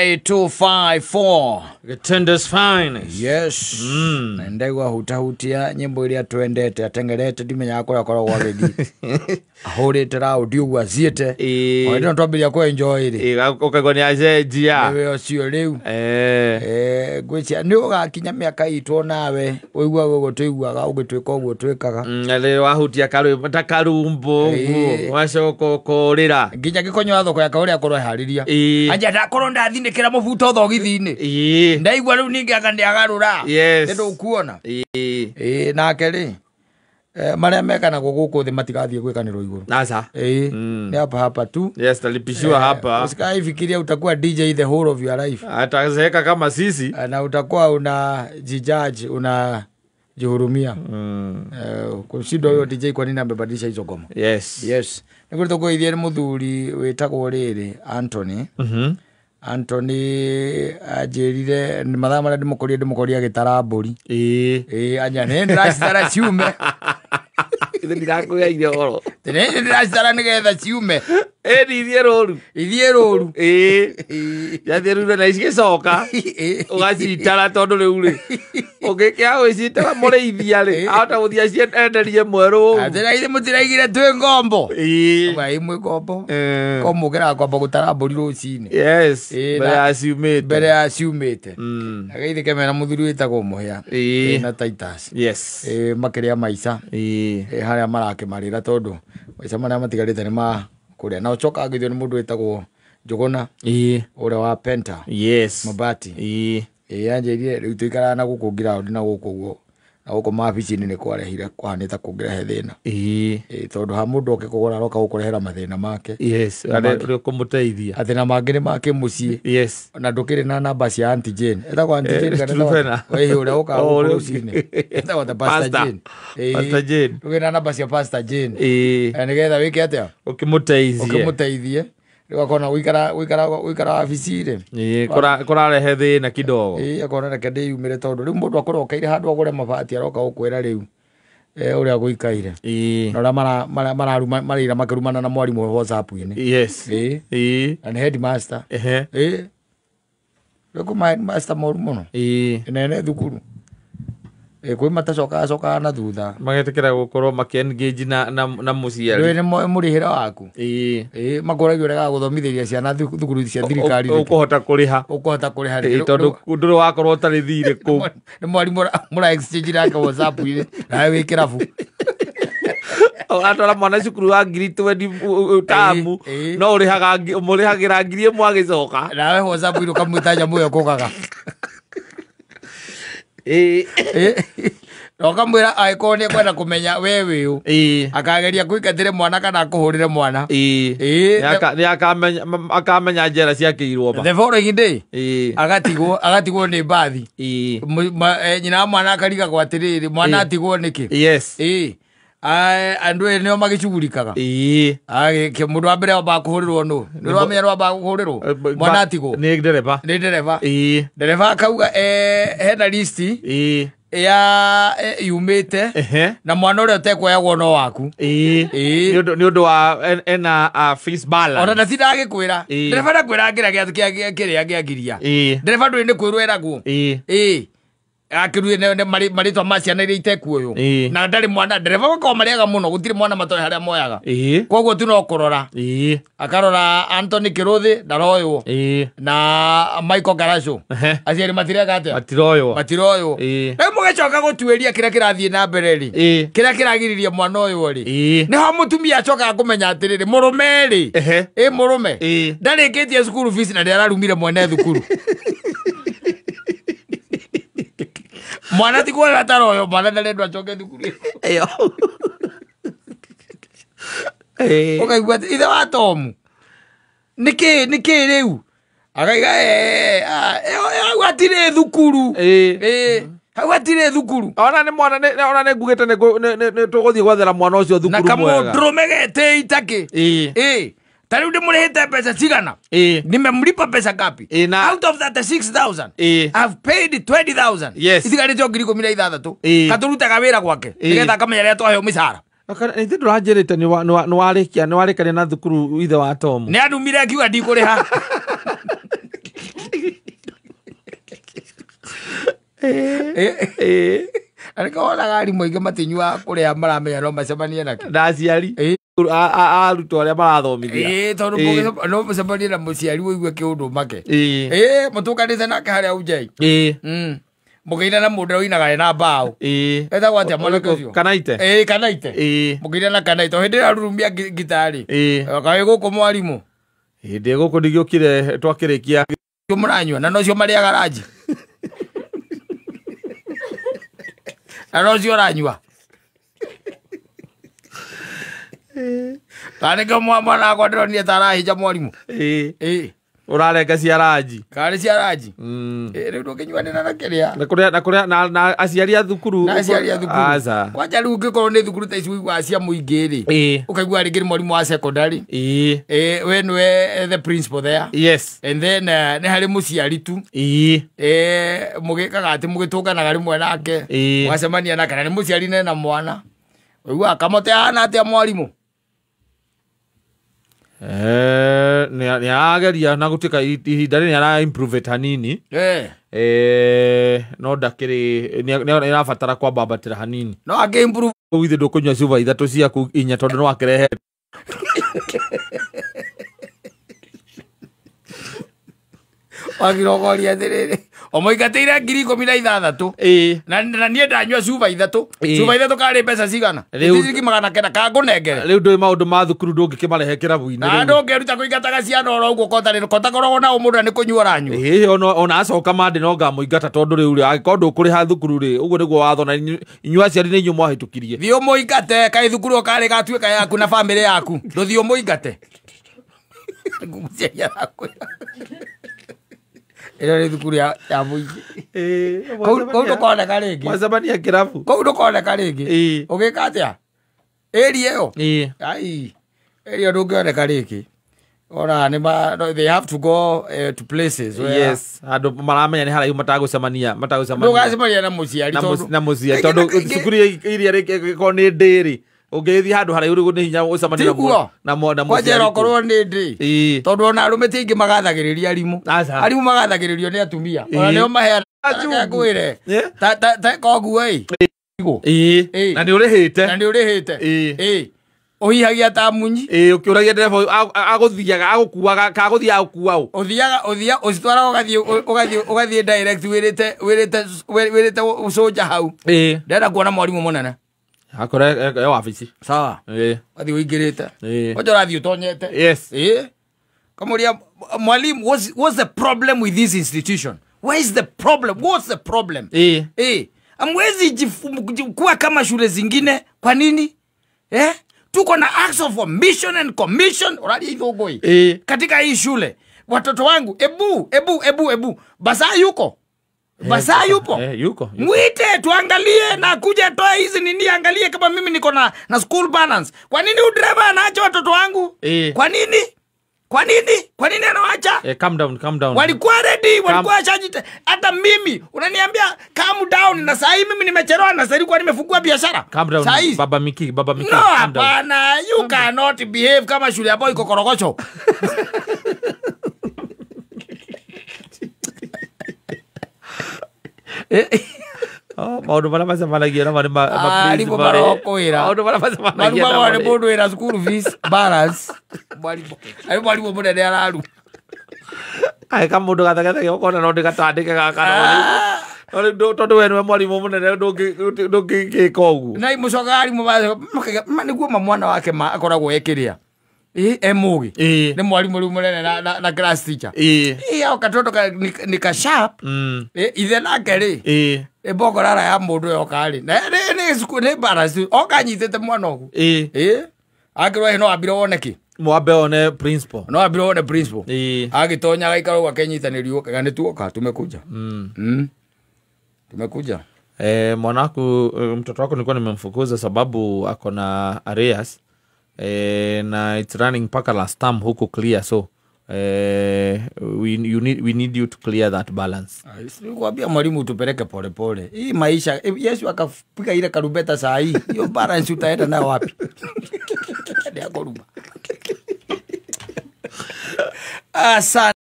254. Gitenda's finest. Yes. Na ndaigua hutahutia nyimbo iria twendete atengerete ndimenyaga kuria akoragwo agĩthiĩ ahũrĩte raundi ũguo aciĩte. Ĩĩ. O hĩndĩ ĩno twambĩrĩria kũ enjoy rĩ, Ĩĩ, ũkaigua nĩ acenjia. nĩwe ũcio rĩu. Eh. Ngwĩciria nĩ ũgakinya mĩaka itũ nawe ũiguage ũguo tũiguaga ũgĩtwĩka ũguo twĩkaga. Na rĩrĩa wahutia karwĩmbo ta karumbo ũguo Ĩĩ. ũgacoka ũkorĩra. Nginya gĩkonyo thoko yake ũrĩa akorwo eharĩria. Ĩĩ. Anja ndakorwo ndathinĩkĩra mũbuto thogithi-inĩ. Ĩĩ. Ndaigua rĩu ningĩ anga nĩagarũra. Yes. Nĩ ndũkuona. Ĩĩ. Ĩĩ nake rĩ, marĩa mekanagwo gũkũ thĩ matigathiĩ gwĩkanĩrwo igũrũ. Sasa. Ĩĩ, nĩ hapa hapa tu. Yes, talipishiwa hapa. Usikaifikiria utakuwa DJ the whole of your life. Atazeeka kama sisi. Na utakuwa unajijudge, unajihurumia. Kushindwa huyo DJ kwa nini amebadilisha hizo ngoma. Yes. Yes. Nĩguo tũkũithie nĩ mũthuri wĩtagwo rĩrĩ Anthony. Anthony anjĩrire nĩ mathaa marĩa ndĩmũkorire agĩtara mbũri. Ĩĩ. Ĩĩ, anja nĩ ndĩracitara ciume. Ithe ndirakũheire ũhoro. Nĩ ndĩracitara nĩgetha ciume. Ĩni ithiĩ rũru. Ithiĩ rũru. Ĩĩ. Ĩĩ. Yathiĩ rũru na icigĩcoka. Ĩĩ. Ũgacitara tondũ rĩu rĩ, ũngĩkĩaga gwĩcitara mũrĩithia rĩ, ahota gũthiĩ acienderie mwerũ ũguo. Atĩra ithe mũtiraigire twĩ ngombo. Ĩĩ. Auga, ĩ mwĩ ngombo. Eh. Ko mũkĩraga kwamba gũtara mbũri rũcinĩ. Yes. Ĩĩ, Mbere ya ciumĩte. Mbere ya ciumĩte. Ageithĩke mena mũthuri wĩtagwo Mũhĩa. Ĩĩ. Ĩĩ, na Titus. Yes. Ĩĩ, makĩrĩa maica. Ĩĩ. Ĩĩ, harĩa marakĩmarĩra tondũ maica marĩa matigarĩte nĩ ma kũrĩa. Na ũcoka angĩthio nĩ mũndũ wĩtagwo Njũgũna. Ĩĩ. Ũrĩa wa Penta. Yes. Mabati. Ĩĩ. Ĩĩ, anjĩrire rĩu tũikaraga na gũkũ ngiraũndi na gũkũ ũguo. Na gũkũ mabici-inĩ nĩ kwarehire kwahanĩte kũngĩrehe thĩna. Ĩĩ. Ĩĩ, tondũ ha mũndũ oke kũgũra aroka gũkũrehera mathĩna make. Yes. Ũrĩa ũkũmũteithia. Mathĩna mangĩ nĩ make mũciĩ. Yes. Na ndũkĩrĩ na namba cia Aunty Jane. Etagwo Aunty Jane kana etagwo- Trufena. Ĩĩ, ũrĩa ũkaga Oh, gũkũ ũrĩa- rũcinĩ. Etagwo ta Pastor Pastor. Jane. Ĩĩ. Pastor Jane. Ndũkĩrĩ na namba cia Pastor Jane. Ĩĩ. Nĩgetha wĩke atĩa? Ũkĩmũteithie. Ũkĩmũteithie. Rĩu akona gũikara gũikara gũikara wabici rĩ. Ĩĩ, kũrarehe thĩna kidogo. Ĩĩ, akona reke ndĩyumĩre tondũ rĩu mũndũ akorwo okaire handũ agũre mabati aroka gũkwĩra rĩu ũrĩa gũikaire. Ĩĩ. Na ũrĩa mararuma marĩira makĩrumana na mwarimũ WhatsApp-inĩ. Yes. Ĩĩ. Ĩĩ. Na nĩ headmaster. Ehe. Ĩĩ. Rĩu kũma headmaster moru mũno. Ĩĩ. Nene thukuru. Ĩĩ, kwĩ matacokaga cokaga na thutha. Magetĩkĩra gũkorwo makĩ-engage na mũciari. Ndũĩ nĩ mũrĩhĩre waku. Ĩĩ. Ĩĩ, makũragia ũregaga gũthomithĩria ciana thukuru cia thirikari nĩkĩ? Ũkũhota kũrĩha. Ũkũhota kũrĩha Ĩĩ, rĩ? tondũ ndũrĩ wakorwo ũtarĩ thirĩ kũu. Nĩ mwarimũ mũra exchange nake WhatsApp-inĩ nawe wĩ kĩrabu. Ũratwara mwana cukuru wa ngiri twendi tamu, Ĩĩ. no ũrĩhaga ũmũrĩhagĩra 1,000 agĩcoka. Nawe WhatsApp-inĩ ũkamwĩta nyamũ ĩyo kũgaga. Ĩĩ. Ĩĩ. Na ũkamwĩra angĩkorwo nĩ ekwenda kũmenya we wĩ ũ. Ĩĩ. Akageria kũingatĩre mwana kana akũhũrĩre mwana. Ĩĩ. Ĩĩ. Nĩ akamenya njera ciakĩirwo ma. The following day Ĩĩ. agatigwo nĩ mbathi. Ĩĩ. Nyina wa mwana akarigagwo atĩrĩrĩ, mwana Ĩĩ. atigwo nĩkĩ? Yes. Ĩĩ. Andũ ĩrĩ nĩo magĩcugurikaga. Ĩĩ. Mũndũ wa mbere wambaga kũhũrĩrwo nũ? Nĩ ũramenya nĩ wambaga kũhũrĩrwo? Mwana atigwo. Nĩ ndereba. Nĩ ndereba. Ĩĩ. Ndereba akauga hena listi Ĩĩ. ya yumĩte Ehe. na mwana ũrĩa ũtekuoyagwo no waku. Ĩĩ. Ĩĩ. Nĩ ũndũ wa ena fees balance. Ona ndatindaga agĩkwĩra. Ĩĩ. Ndereba ndakwĩra ngĩra kĩrĩa kĩa ngiria. Ĩĩ. Ndereba ndũĩ nĩ kwĩrwo eragwo. Ĩĩ. Ĩĩ. Akĩrue marĩtwa ma ciana iria itekuoywo. Ĩĩ. Na ndarĩ mwana ndereba makoragwo marĩaga mũno gũtirĩ mwana matoĩ harĩa moyaga. Ĩĩ. Koguo tu no kũrora. Ĩĩ. Akarora Anthony Kĩrũthĩ ndaroywo. Ĩĩ. Na Michael Garaco. Ehe. Aciari matireka atĩa? Matiroywo. Matiroywo. Ĩĩ. Rĩu mũgĩcoka gũtuĩria kĩrĩa kĩrathiĩ na mbere rĩ. Ĩĩ. Kĩrĩa kĩragiririe mwana ũyũ rĩ. Ĩĩ. Nĩho mũtumia acokaga kũmenya atĩrĩrĩ mũrũme rĩ. Ehe. Ĩ mũrũme. Ĩĩ. Ndarĩkĩtie cukuru fees na nĩararumire mwene thukuru. Mwana ti kuoya ataroywo, mwana ndarendwo acoke thukuru. Ĩyo. Ĩĩ. Ũkaigua atĩ ithe wa Tomu nĩkĩ nĩkĩ rĩu akaiga hau hatirĩ thukuru. Ĩĩ. Ĩĩ, hau hatirĩ thukuru. Ona nĩ mwana ona nĩ ngugĩte nĩ tũgũthiĩ gwethera mwana ũcio Na thukuru mwega. kamũndũrũme getĩi takĩ. Ĩĩ. Ĩĩ. Ta rĩu ndĩmũrĩhĩte mbeca cigana? Ĩĩ. Nimemlipa pesa ngapi? Ĩĩ, na- Out of 36,000. Ĩĩ. I've paid 20,000. Yes. Itigarĩte o 16,000. Ĩĩ. Katũrutaga wĩra gwake. Ĩĩ. Nĩgetha akamenya rĩrĩa twaheo mĩcara. Ithe ndũranjĩrĩte nĩ warĩkia nĩ warĩkania na thukuru ithe wa Tomu. Nĩ andumire akiuga ndikũrĩha. Na nĩkĩo wonaga arimũ aingĩ matinyuaga kũrĩa maramenya no macemanie nakĩ. Na aciari arutwo arĩa marathomithia. Ĩĩ, tondũ no mũcemanie na mũciari ũigue kĩũndũ make. Ĩĩ, mũtũnganĩte nake harĩa unjei. Mũkĩina na mũndũ ũinaga na mbaũ. Etagwo atĩa mwanake ũcio? Kanaite. Ĩĩ, Kanaite. Mũkĩina na Kanaite o hĩndĩ ĩrĩa arurumia ngitarĩ. Kaĩ gũkũ mwarimũ? Hĩndĩ gũkũ ndigĩũkire twakĩrĩkia. Cio mũranyua na nocio marĩaga ranji na nocio ũranyua, kana nĩkĩo mwana wakwa ndĩronire ta arahĩnja mwarimũ. Ĩĩ. Ũrarenga cia ranji. Kana nĩ cia ranji. Ĩĩ, rĩu ndũngĩnyuanĩra na kĩrĩa Na kũrĩa na kũrĩa na aciari a thukuru. Na aciari a thukuru. Aca. Kwanja rĩu ũngĩkorwo nĩ thukuru ta ici ũiguaga cia mũingĩ rĩ, ũkaigua rĩngĩ nĩ mwarimũ wa secondary. Ĩĩ, we nĩwe the principal there. And then nĩ harĩ mũciari tu. Ĩĩ, mũgĩkaga atĩ mũgĩtũnganaga rĩmwe nake. Mũgacemania nake na nĩ mũciari nena mwana, ũiguaga kamote ahana atĩa mwarimũ? Nĩ arageria na gũtuĩka ihinda rĩrĩ nĩ ara improve it hanini. No ndakĩrĩ nĩ arabatara kwambambatĩra hanini. No angĩ improve. Ũguo ithe ndũkũnyua cuba ithatũ ciaku inya tondũ no akĩrehe. Wakirogoria atĩrĩrĩ, ũmũingatĩire 16,000. Na niĩ ndanyua cuba ithatũ. Cuba ithatũ karĩ mbeca cigana? Ciringi 900 kangũnengere. Rĩu ndũĩ maũndũ ma thukuru ndũngĩkĩmarehe kĩrabu-inĩ Na rĩu. ndũngĩruta kũingataga ciana oro ũguo kotakoragwo na ũmũndũ na nĩ kũnyua ũranyua. Ĩĩ, ona acoka mande no ngamũingata tondũ rĩu rĩ angĩkorwo ndũkũrĩha thukuru rĩ, ũguo nĩguo watho na inyuĩ aciari nĩ inyuĩ mwahĩtũkirie. Thiĩ ũmũingate, kaĩ thukuru ĩyo karĩ gatuĩka yaku na bamĩrĩ yaku? Ndũthiĩ ũmũingate. Ngũmũciari arakwĩra ĩno nĩ thukuru ya mũingĩ. Kũu ndũkoneka rĩngĩ. Mwacemania kĩrabu. Kũu ndũkoneka rĩngĩ. Ũgĩka atĩa ĩria ĩyo? Ai, ĩria ndũngĩoneka rĩngĩ ona nĩ no, they have to go to places where Yes, andũ maramenya nĩ haraihu matagũcemania matagũcemania. Ndũgacemania na mũciari. Tondũ Na mũciari Kaingĩ tondũ cukuru iria rĩngĩkorwo nĩ ndĩrĩ ũngĩthiĩ handũ haraihu rĩu nĩ hinya ũcemanie na Tiguo. na Kwanjera mũciari kũu. okorwo nĩ ndĩ. Tondũ ona arũme ti aingĩ magathagĩrĩria arimũ. Aca. Arimũ magathagĩrĩrio nĩ atumia ona nĩo maheanaga ngwĩre. Ta koguo ĩ. Na nĩ ũrĩhĩte. Na nĩ ũrĩhĩte. Ĩĩ, ũhihagia ta munyi. Ĩĩ, ũkĩũragia ndereba agũthiaga agũkuaga kagũthiaga gũkua ũ? Ũthiaga ũthia ũcitwaraga ũgathiĩ direct wĩrĩte ũcũnja hau. Ndĩrenda kuona mwarimũ mũnene. Akora e wabici. Sawa. Ũgathiĩ ũingĩrĩte. Kwanja ũrathiĩ ũtonyete. Ĩĩ, kamũria mwalimu, what's the problem with this institution? Where is the problem? What's the problem? Amwezi kuwa kama shule zingine kwa nini? Tuko na acts of omission and commission, ũraria ithũngũ katika hii shule. Watoto wangu, ebu ebu ebu ebu, basa yuko, basa yupo? Yuko, yuko. Mwite tuangalie na kuja toa hizi nini, angalie kama mimi niko na school balance. Kwa nini udereva anaacha watoto wangu? Kwa nini, kwa nini, kwa nini anawacha? Calm down, calm down. Walikuwa ready, walikuwa washajite. Hata mimi unaniambia calm down na saa hii mimi nimechelewa na saa hii kwa nimefungua biashara. Calm down. Saa hii. Baba Miki, Baba Miki, No, calm down. hapana, you cannot behave kama shule ambayo iko Korogocho. Oh, maũndũ marĩa macemanagia namo nĩ Ah, arimũ marokwĩra. Maũndũ marĩa macemanagia Maruma namo nĩ mũndũ wĩna school fees balance. Mwalimu. Ari mwalimu mũnene araru. Kaĩ kamũndũ gathegethege ũkona no ndĩgatandĩke gaka no rĩu tondũ we nĩwe mwarimũ mũnene ndũngĩka ũguo. Na mũcokaga arimũ makaiga ma nĩguo ma mwana wake ma akoragwo ekĩrĩa. Ĩ e mũgĩ. Nĩ mwarimũ rĩu mũnene na class teacher. Ĩ ao katoto ka ni ka sharp. Ĩ ithe nake rĩ. Ĩ mbogorara ya mũndũ yoka rĩ. Na nĩ cukuru nĩ balance oka anyitĩte mwana ũguo. Ĩ akĩrwo ĩ no ambire wone kĩ? Mwambe one principal. No ambire wone principal. Agĩtonya agaikara ũguo akenyitanĩrio kaga nĩ tuoka tumekuja. Tumekuja. Mwanaku mtoto wako nilikuwa nimemfukuza sababu ako na arrears na it's running mpaka last term huku clear, so we need you to clear that balance. Nilikwambia mwalimu tupeleke polepole. Hii maisha Yesu akapiga ile karumbeta saa hii. Hiyo balance utaenda nayo wapi? Ndio akoruma. Asante.